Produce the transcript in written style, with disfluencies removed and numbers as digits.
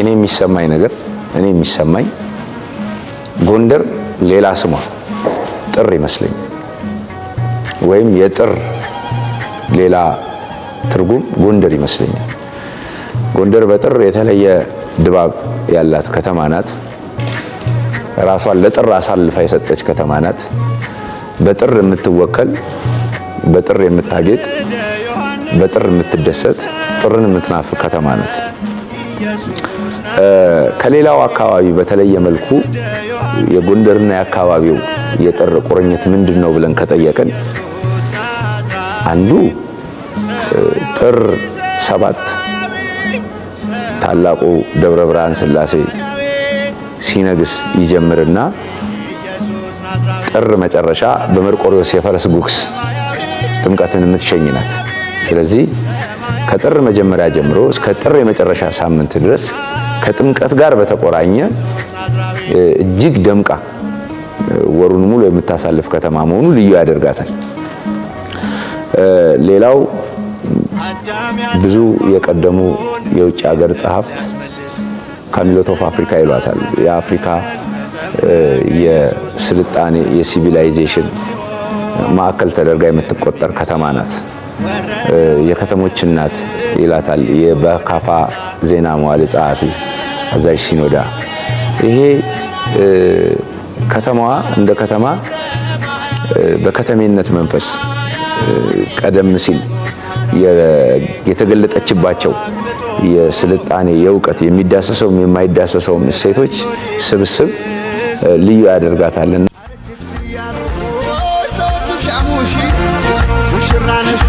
እኔ የሚሰማኝ ነገር፣ እኔ የሚሰማኝ ጎንደር ሌላ ስሟ ጥር ይመስለኛል፣ ወይም የጥር ሌላ ትርጉም ጎንደር ይመስለኛል። ጎንደር በጥር የተለየ ድባብ ያላት ከተማ ናት። ራሷን ለጥር አሳልፋ የሰጠች ከተማ ናት። በጥር የምትወከል፣ በጥር የምታጌጥ፣ በጥር የምትደሰት፣ ጥርን የምትናፍቅ ከተማ ናት። ከሌላው አካባቢ በተለየ መልኩ የጎንደርና የአካባቢው የጥር ቁርኝት ምንድን ነው ብለን ከጠየቅን፣ አንዱ ጥር 7 ታላቁ ደብረ ብርሃን ሥላሴ ሲነግስ ይጀምርና ጥር መጨረሻ በመርቆሪዎስ የፈረስ ጉግስ ጥምቀትን የምትሸኝ ናት። ስለዚህ ከጥር መጀመሪያ ጀምሮ እስከ ጥር የመጨረሻ ሳምንት ድረስ ከጥምቀት ጋር በተቆራኘ እጅግ ደምቃ ወሩን ሙሉ የምታሳልፍ ከተማ መሆኑ ልዩ ያደርጋታል። ሌላው ብዙ የቀደሙ የውጭ ሀገር ጸሐፍት Camelot of Africa ይሏታል። የአፍሪካ የስልጣኔ፣ የ civilization ማዕከል ተደርጋ የምትቆጠር ከተማ ናት። የከተሞች እናት ይላታል የበካፋ ዜና መዋዕል ጸሐፊ አዛዥ ሲኖዳ። ይሄ ከተማዋ እንደ ከተማ በከተሜነት መንፈስ ቀደም ሲል የተገለጠችባቸው የስልጣኔ፣ የእውቀት፣ የሚዳሰሰውም የማይዳሰሰውም እሴቶች ስብስብ ልዩ ያደርጋታልና። ሙሽራነሽ።